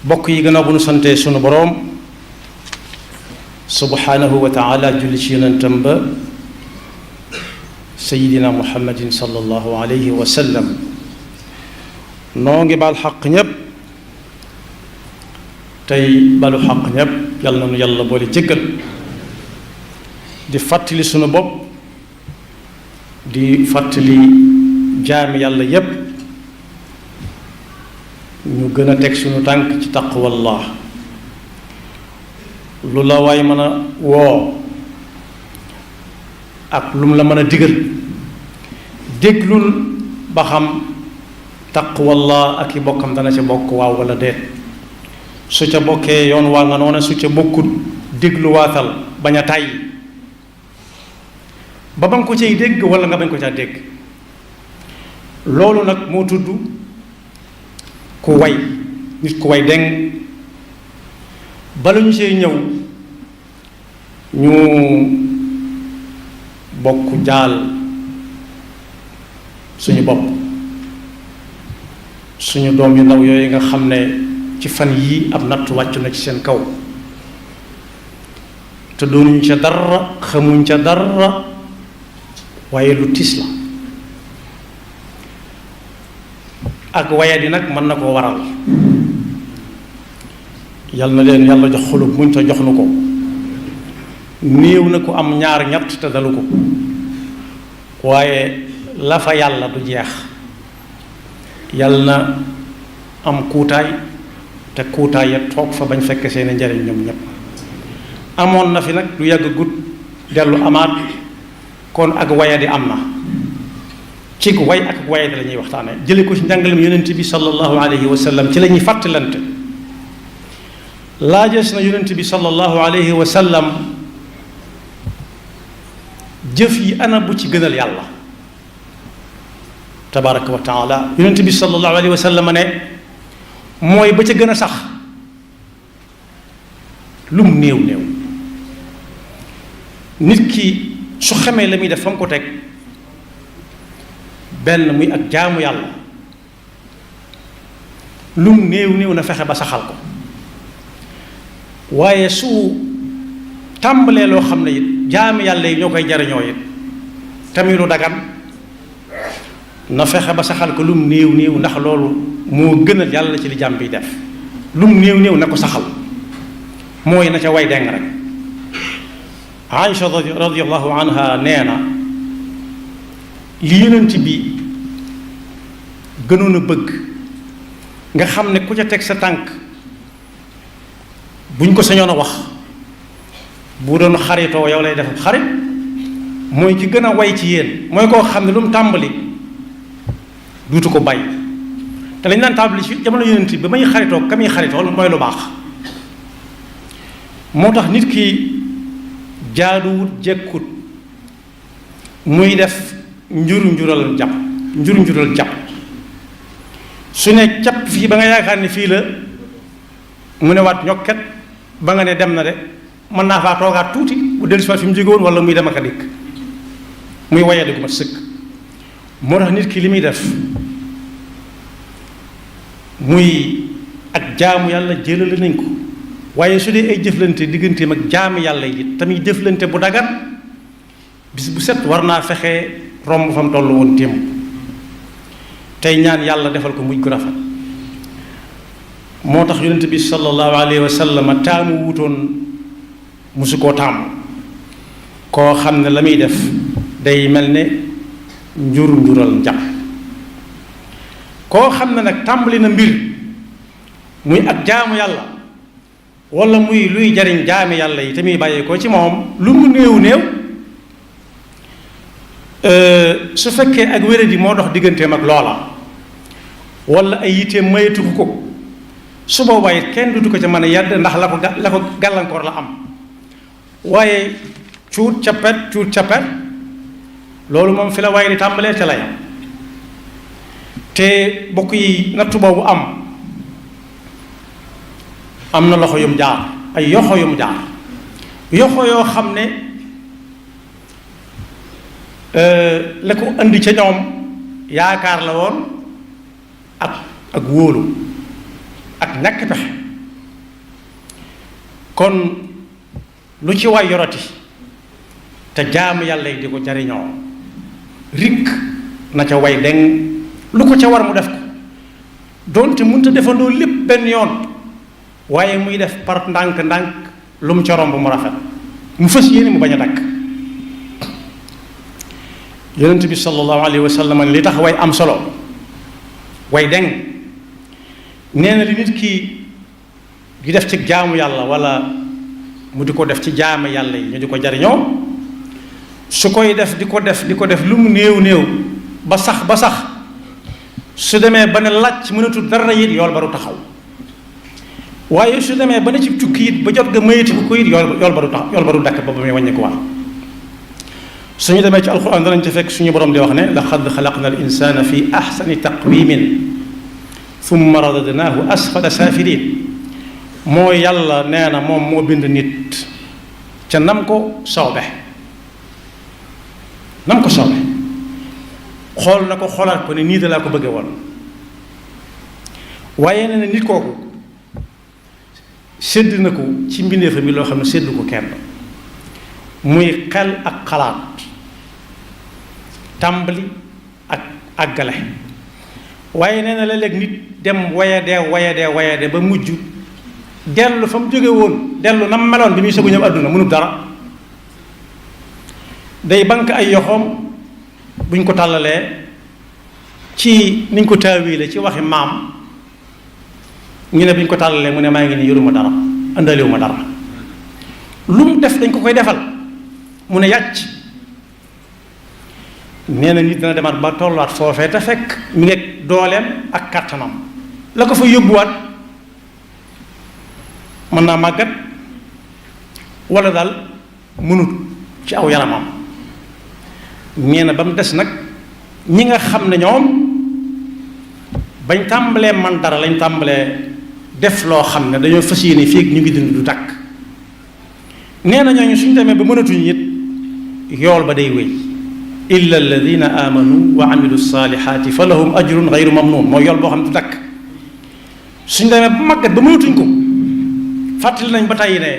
bokk yi gannaaw bu nu santee sunu boroom subhanahu wa taala julli ci yonentam ba sayidina muhammadin sallallahu alayhi wa sallam noo ngi baal xaq ñépp tey balu xaq ñépp yàlla na nu yàlla boole jëggal di fàttali sunu bopp di fàttali jaami yàlla yépp ñu gën a teg sunu tànk ci taqwallah lu la waay mën a woo ak lu mu la mën a digal déglul ba xam taqwallah ak i bokkam dana ca bokk waaw wala déet su ca bokkee yoon waa nga noona su ca bokkut dégluwaatal bañ a tàyyi ba nga ko cay dégg wala nga bañ ko caa dégg loolu nag moo tudd ku way nit ku way deng bala ñu see ñëw ñu bokk jaal suñu bopp suñu doom yu ndaw yooyu nga xam ne ci fan yii ab natt wàccu na ci seen kaw te doonuñ ca dara xamuñ ca dara waaye lu tiis la ak wayadi nag mën na koo waral yal na leen yàlla jox xolub muñ te jox nu ko néew na ko am ñaar ñett te dalu ko waaye la fa yàlla du jeex yàlla na am kuutaay te kuutaay ya toog fa bañ fekk seen njariñ ñoom ñépp amoon na fi nag lu yàgg gut dellu amaat kon ak wayadi am na ci way ak wayadi la ñuy waxtaane jële ko ci njàngalem yonent bi sallallahu alayhi wa sallam ci la ñuy fàttalante laajees na yonent bi sallallahu alayhi wa sallam jëf yi ana bu ci gënal yàlla tabaraka wa taala yonent bi sallallahu alayhi wa sallam ne mooy ba ca gën a sax lu mu néew néew nit ki su xamee la muy def fa mu ko teg benn muy ak jaamu yàlla lu mu néew néew na fexe ba saxal ko waaye su tàmbalee loo xam ne it jaamu yàlla yi ñoo koy jariñoo it tamit lu dagan na fexe ba saxal ko lu mu néew néew ndax loolu moo gënal yàlla ci li jaam bi def lu mu néew néew na ko saxal mooy na ca way deng rek Aïcha radiyallahu anha nee na li yonent bi gënoon a bëgg nga xam ne ku ca teg sa tànk buñ ko sañoon a wax bu doon xaritoo yow lay def xarit mooy ki gën a way ci yéen mooy koo xam ne lu mu tàmbali duutu ko bàyyi te lañ daan tàmbali ci jamono yonent bi may xaritoo ka muy xaritoo mooy lu baax moo tax nit ki jaaduwut jekkut muy def njural jàpp su ne capp fii ba nga yaakaar ne fii la mu ne waat ñokket ba nga ne dem na de mën naa faa toogaat tuuti bu dellu si waat fi mu jóge woon wala muy dem ak a dikk muy wayadi gu mat sëkk moo tax nit ki li muy def muy ak jaamu yàlla jëlale nañ ko waaye su dee ay jëflante digganteem ak jaamu yàlla yi tamit jëflante bu dagan bis bu set war naa fexe romb fa mu toll woon téem tey ñaan yàlla defal ko mujj gu rafet moo tax yonent bi sallallahu alayhi wa sallam taamu wutoon musu koo taamu koo xam ne la muy def day mel ne njural njàpp koo xam ne nag tàmbali na mbir muy ak jaamu yàlla wala muy luy jariñ jaami yàlla yi te muy bàyyee ko ci moom lu mu néew néew su fekkee ak wéradi moo dox digganteem ak loola wala ay yitteem mayatu ko su boobaa it kenn dutu ko ca mën a yedd ndax la ko gàllankoor la am waaye cuut cappet loolu moom fi la waaye di tàmbalee te lay te bokk yi nattu boobu am na loxo yum jaar ay yoxo yum jaar yoxo yoo xam ne la ko andi ca ñoom yaakaar la woon ak wóolu ak ñàkk pexe kon lu ci waay yorati te jaamu yàlla yi di ko jariñoo rikk na ca way deng lu ko ca war mu def ko doonte mënta defandoo lépp benn yoon waaye muy def par ndànk-ndànk lu mu ca romb mu rafet mu fës yéene mu bañ a dakk yonent bi sallallahu alayhi wa sallam li tax way am solo way deng nee na li nit ki di def ci jaamu yàlla wala mu di ko def ci jaamu yàlla yi ñu di ko jariñoo su koy def di ko def lu mu néew ba sax su demee ba ne làcc mënatul dara it yool ba du taxaw waaye su demee ba ne ci tukki it ba jot ga mayati ko it yool ba du taxaw yool ba du dakk ba muy wàññi ko wax suñu demee ci alquran danañ ci fekk suñu borom di wax ne laqad xalaqna al insana fi ahsani taqwimin thumma radadnaahu asfala saafiliin mooy yàlla nee na moom moo bind nit ca nam ko soobe xool na ko xoolaat ko ne nii da laa ko bëgge woon waaye nee na nit kooku sédd na ko ci mbindeefa mi loo xam ne sédd ko kenn muy xel ak xalaat tàmbali ak àggale waaye nee na léeg-léeg nit dem wayadee ba mujj dellu fa mu jóge woon dellu na mu meloon bi muy soog a ñëw àdduna mënul dara day bank ay yoxoom buñ ko tàllalee ci niñ ko taawiile ci waxi maam ñu ne buñ ko tàllalee mu ne maa ngi nii yoruma dara àndaliwuma dara lu mu def dañ ko koy defal mu ne yàcc nee na nit dana demaat ba tolluwaat foofee te fekk mi ngi dooleem ak kàttanam la ko fa yóbbuwaat mën naa màggat wala daal mënut ci aw yaramam nee na ba mu des nag ñi nga xam ne ñoom bañ tàmbalee man dara lañ tàmbalee def loo xam ne dañoo fas yéene fii ñu ngi dund du takk nee na ñooñu suñ demee ba mënatuñ it yool ba day wéy illa alladina amanu wa amilu salihati fa lahum ajrun gayru mamnun mooy yool boo xam ne du takk suñ demee ba màggat ba mënatuñ ko fàttali nañ ba tàyyi ne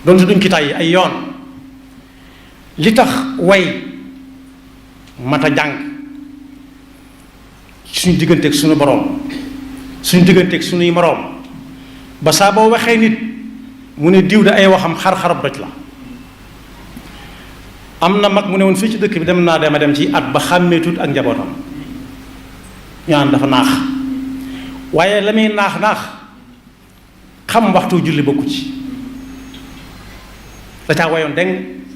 doonte duñ ci tàyyi ay yoon li tax way mata jàng suñu digganteeg suñu boroom suñu digganteeg suñuy moroom ba saa boo waxee nit mu ne diw de ay waxam xar-xarab doj la am na mag mu ne woon fii ci dëkk bi dem ci at ba xàmmeetut ak njabootam ñaan dafa naax waaye la muy naax xam waxtu julli bokku ci da caa wayoon deng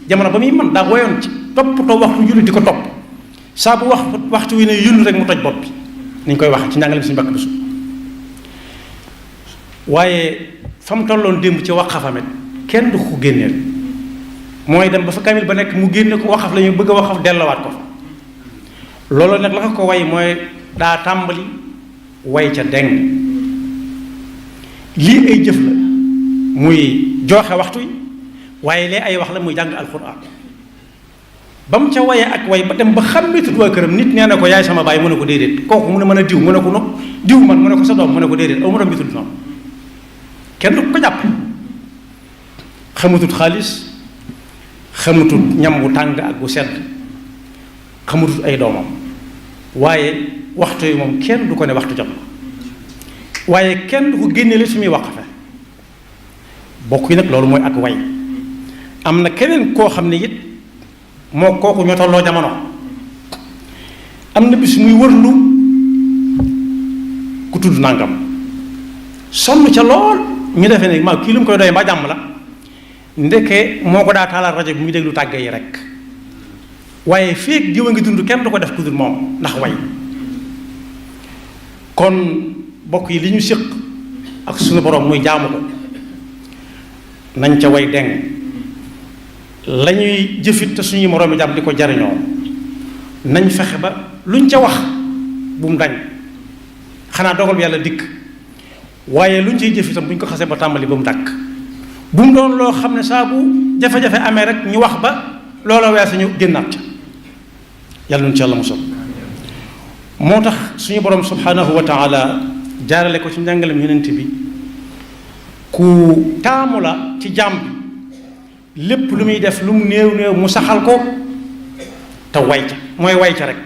jamono ba muy man daa wayoon ci toppatoo waxtu julli di ko topp saa bu waxtu wi ne yunn rek mu toj bopp bi ni ñu koy wax ci njàngale suñu bakk bisu waaye fa mu tolloon démb ci waqafamet kenn du ko génneel mooy dem ba fa kamil ba nekk mu génne ko waxaf la ñu bëgg a waxaf dellowaat ko fa loolu nag la ko way mooy daa tàmbali way ca deng lii ay jëf la muy joxe waxtu yi waaye lee ay wax la muy jàng alquran ba mu ca waye ak way ba dem ba xàmmeetut waa këram nit nee na ko yaay sama baay mu ne ko déedéet kooku mu ne mën a diw mu ne ko no diw man mu ne ko sa doom mu ne ko déedéet aw ma doom bi tudd noonu kenn du ko jàpp xamatut xaalis xamatut ñam bu tàng ak bu sedd xamatut ay doomam waaye waxtu yi moom kenn du ko ne waxtu jot na waaye kenn du ko génneele fi muy waqafe bokk yi nag loolu mooy ak way am na keneen koo xam ne it moo kooku ñoo tolloo jamono am na bis muy wërlu ku tudd nangam sonn ca lool ñu defee ne maa kii lu mu koy doy mbaa jàmm la ndeke moo ko daa taalal rajo bi muy déglu tàgge yi rek waaye feek jiw a ngi dund kenn du ko def ku dul moom ndax way kon bokk yi li ñu séq ak suñu borom muy jaamu ko nañ ca way deng la ñuy jëfit te suñuy moroomi jàmm di ko jariñoo nañ fexe ba luñ ca wax bu mu dañ xanaa dogal bi yàlla dikk waaye luñ ciy jëf itam bu ñu ko xasee ba tàmbali ba mu dàkk bu mu doon loo xam ne saa bu jafe-jafe amee rek ñu wax ba loola weesu ñu génnaat ca yàlla nun ci yàlla musal moo tax suñu borom subhanahu wa taala jaarale ko ci njàngalem yonent bi ku taamu la ci jàmm lépp lu muy def lu mu néew néew mu saxal ko te wayca mooy wayca rek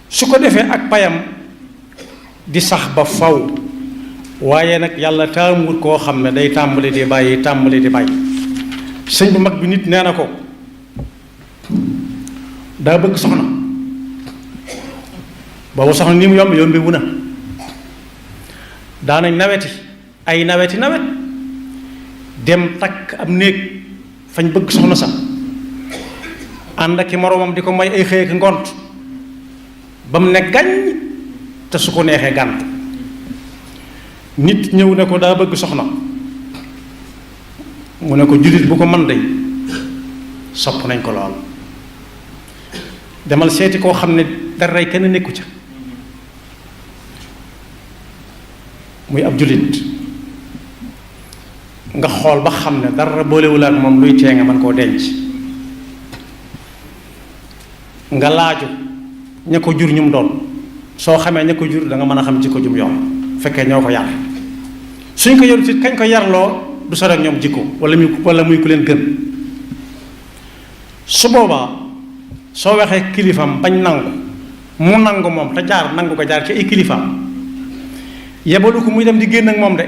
su ko defee ak payam di sax ba faw waaye nag yàlla taamuwut koo xam ne day tàmbali di bàyyi tàmbali di bàyyi sëñ bu mag bi nit nee na ko daa bëgg soxna boobu soxna ni mu yombi wu na daanañ naweti ay naweti nawet dem takk ab néeg fañ bëgg soxna sax ànd ak i moroomam di ko may ay xëy ak ngont ba mu ne gàññ te su ko neexee gànt nit ñëw ne ko daa bëgg soxna mu ne ko jullit bu ko mën day sopp nañ ko lool demal seeti koo xam ne dara kenn nekku ca muy ab jullit nga xool ba xam ne dara boolewul ak moom luy tee nga mën koo denc nga laaju ña ko jur ñum doon soo xamee ña ko jur da nga mën a xam jikko jum yoon fekkee ñoo ko yar suñ ko yor ci kañ ko yarloo du sore ak ñoom jikko wala muy ku leen gën su boobaa soo waxee kilifam bañ nangu mu nangu moom te jaar nangu ko jaar ci ay kilifam yebalu ko muy dem di génn ak moom de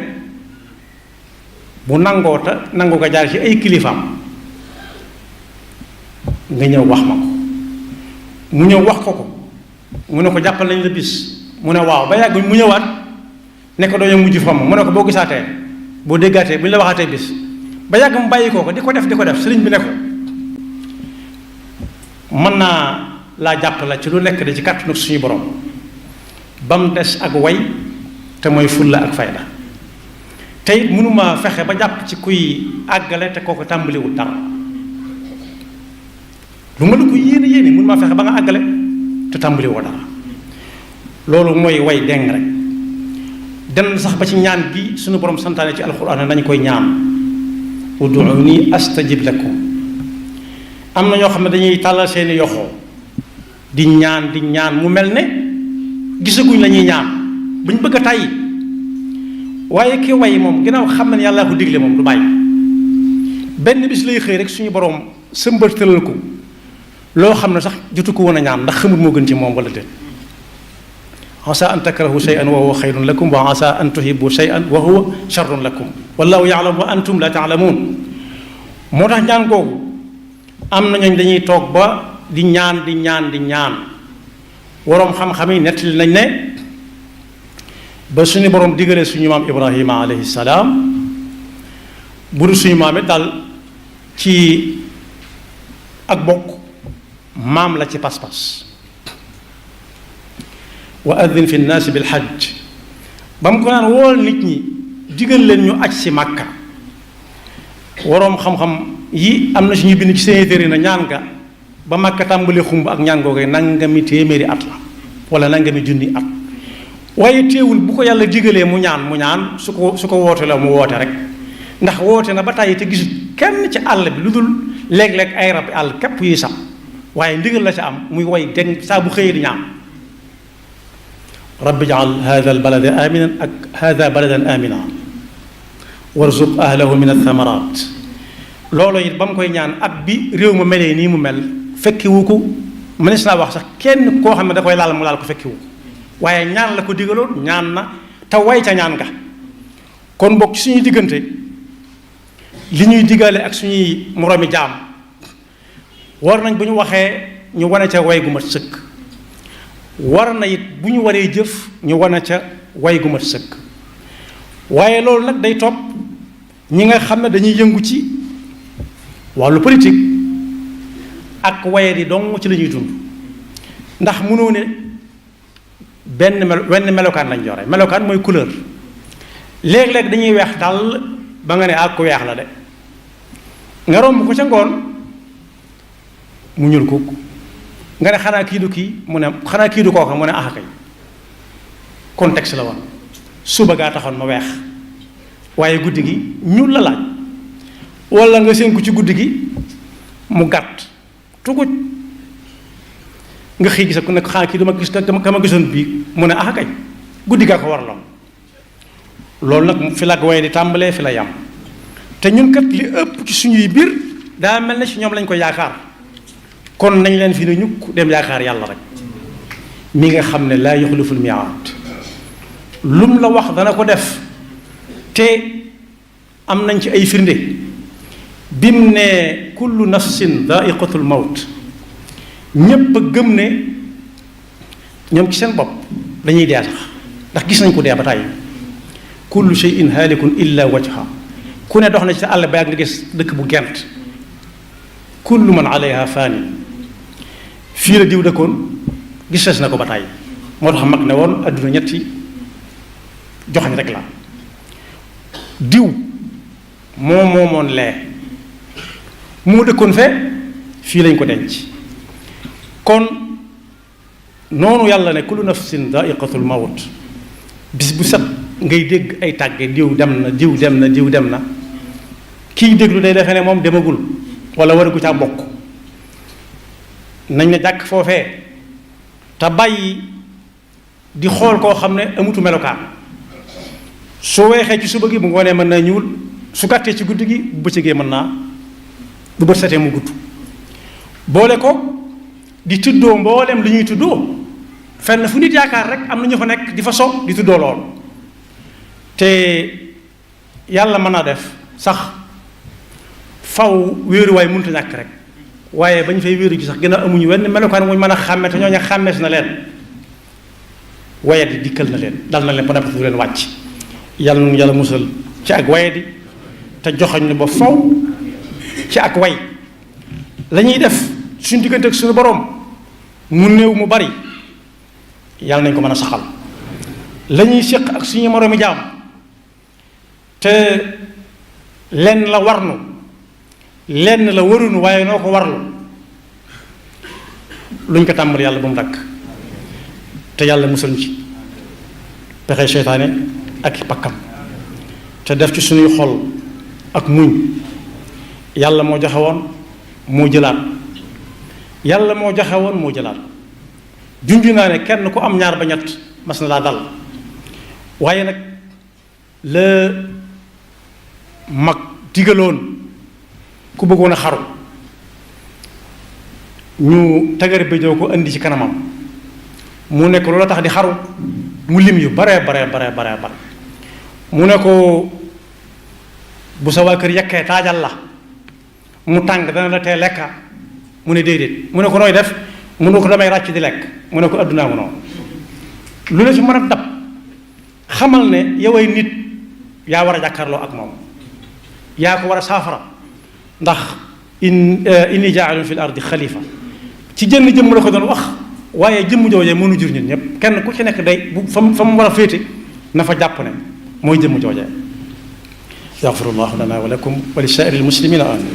bu nangoo te nangu ko jaar ci ay kilifam nga ñëw wax ma ko mu ñëw wax ko mu ne ko jàppal nañ la bis mu ne waaw ba yàgg mu ñëwaat ne ko doo mujj fomm mu ne ko boo gisaatee boo déggaatee bu ñu la waxaatee bis ba yàgg mu bàyyi ko di ko def sëriñ bi ne ko mën naa laa jàppale ci lu nekk de ci kàttanu suñu borom ba mu des ak way te mooy fulla ak fayda te it mënuma fexe ba jàpp ci kuy àggale te kooku tàmbaliwul dara lu ma la ko yéene mënuma fexe ba nga àggale te tàmbaliwul dara loolu mooy way deng rek dem sax ba ci ñaan gi suñu borom santaane ci alxuraan nañu koy ñaan ud'uuni astajib lakum am na ñoo xam ne dañuy tàllal seeni yoxoo di ñaan mu mel ne gisaguñ la ñuy ñaan buñ bëgg a tàyyi waaye ki way moom ginnaaw xam ne yàllaa ko digle moom du bàyyi benn bis lay xëy rek suñu borom sëmbërtalal ko loo xam ne sax jotu ko woon a ñaan ndax xamul moo gën ci moom wala déet asa an takrahu shay'an wa huwa xayrun lakum wa asa an tuhibbu shay'an wa huwa sharrun lakum wallahu ya'lamu wa antum la ta'lamun moo tax ñaan googu am na ñooñ dañuy toog ba di ñaan waroom xam-xam yi nettali nañ ne ba suñu borom digalee suñu maam Ibrahima alayhi salaam bu dul suñu maam it daal ci ak bokk maam la ci pas-pas wa addin fi nnaasi bil hajj ba mu ko naan wool nit ñi digal leen ñu aj si Màkka waroom xam-xam yi am na suñu bind ci seen téere na ñaan nga ba Màkka tàmbalee xumb ak ñaan googee nangami téeméeri at la wala nangami junni at waaye teewul bu ko yàlla digalee mu ñaan su ko woote la mu woote rek ndax woote na ba tàyyi te gisut kenn ci àll bi lu dul léeg-léeg ay rab àll képp yuy sax waaye ndigal la ca am muy way dégg saa bu xëyee di ñaan rabbi ij'al hadha al balada aminan ak hadha baladan amina warzuq ahlahu min athamarat loolu it ba mu koy ñaan at bi réew ma melee nii mu mel fekkiwu ko mënees naa wax sax kenn koo xam ne da koy laal mu laal ko fekkiwu ko waaye ñaan la ko digaloon ñaan na te way ca ñaan nga kon bokk ci suñuy diggante li ñuy digale ak suñuy moroomi jaam war nañ bu ñu waxee ñu wane ca way gu mat sëkk war na it bu ñu waree jëf ñu wane ca way gu mat sëkk waaye loolu nag day topp ñi nga xam ne dañuy yëngu ci wàllu politique ak waye di dong ci la ñuy dund ndax mënoo ne wenn melokaan lañ yore melokaan mooy couleur léeg-léeg dañuy weex dal ba nga ne ak ku weex la de nga romb ko ca ngoon mu ñuul kukk nga ne xanaa kii du kii mu ne xanaa kii du kooka mu ne ah kay contexte la woon suba gaa taxoon ma weex waaye guddi gi ñuul la laaj wala nga séen ko ci guddi gi mu gàtt tuguj nga xëy gis ku nekk xanaa kii dama gis ka ma gisoon bii mu ne ah kay guddi gaa ko waraloon loolu nag fi la way di tàmbalee fi la yam te ñun kat li ëpp ci suñuy biir daa mel ne ci ñoom lañ ko yaakaar kon nañ leen fi ne ñukk dem yaakaar yàlla rek mi nga xam ne laa yuxliful miaad lum la wax dana ko def te am nañ ci ay firnde bim ne kullu nafsin daiqatul mawt ñépp a gëm ne ñoom ci seen bopp dañuy dee sax ndax gis nañ ko dee ba tàyyi kullu shay'in haalikun illa wajha ku ne dox na ci sa àll ba nga gis dëkk bu gent kullu man alayha faani fii la diw dëkkoon gisees na ko ba tàyyi moo tax mag ne woon adduna ñetti joxañ rek la diw moomoon lee moo dëkkoon fe fii lañ ko denc kon noonu yàlla ne kullu nafsin daiqatul mawt bis bu set ngay dégg ay tàgge diw dem na diw dem na diw dem na kiy déglu day defee ne moom demagul wala war gu caa bokk nañ ne jàkk foofee te bàyyi di xool koo xam ne amutu melokaan su weexee ci suba gi bu ngoonee mën naa ñuul su gàttee ci guddi gi bu bëccëgee mën naa bu bët setee mu gudd boole ko di tuddoo mboolem li ñuy tuddoo fenn fu nit yaakaar rek am na ñu fa nekk di fa so di tuddoo lool te yàlla mën naa def sax faw wéeruwaay mënut a ñàkk rek waaye bañ fay wéeru ji sax gën a amuñu wenn melokaan muñ mën a xàmme te ñooñu xàmmees na leen wayadi dikkal na leen dal na leen ba noppi du leen wàcc yàlla nu yàlla musal ci ak wayadi te joxoñ ne ba faw ci ak way la ñuy def suñu diggante ak suñu boroom mu néew mu bari yàlla nañ ko mën a saxal la ñuy séq ak suñu moroomi jaam te lenn la warnu lenn la warunu waaye noo ko warlu luñ ko tàmbali yàlla ba mu dakk te yàlla musal ñu ci pexe seytaane ak pakkam te def ci suñuy xol ak muñ yàlla moo joxe woon moo jëlaat yàlla moo joxe woon moo jëlaat junj naa ne kenn ku am ñaar ba ñett mas na laa dal waaye nag la mag digaloon ku bëggoon a xaru ñu tagari béjoo ko indi ci kanamam mu ne ko loola tax di xaru mu lim yu bare mu ne ko bu sa waa kër yekkee taajal la mu tàng dana la tee lekka mu ne déedéet mu ne ko nooy def mu ne ko damay ràcc di lekk mu ne ko addunaa mu noonu lu la ci mën a dab xamal ne yoway nit yaa war a jàkkaarloo ak moom yaa ko war a saafara ndax inni jaalun fil ardi xalifa ci jënn jëmm la ko doon wax waaye jëmm joojee mënu jur ñun ñëpp kenn ku ci nekk day bu fa mu war a féete na fa jàpp ne mooy jëmm joojee yaxfirullahu lana wa lakum wa li saa'iril muslimina amin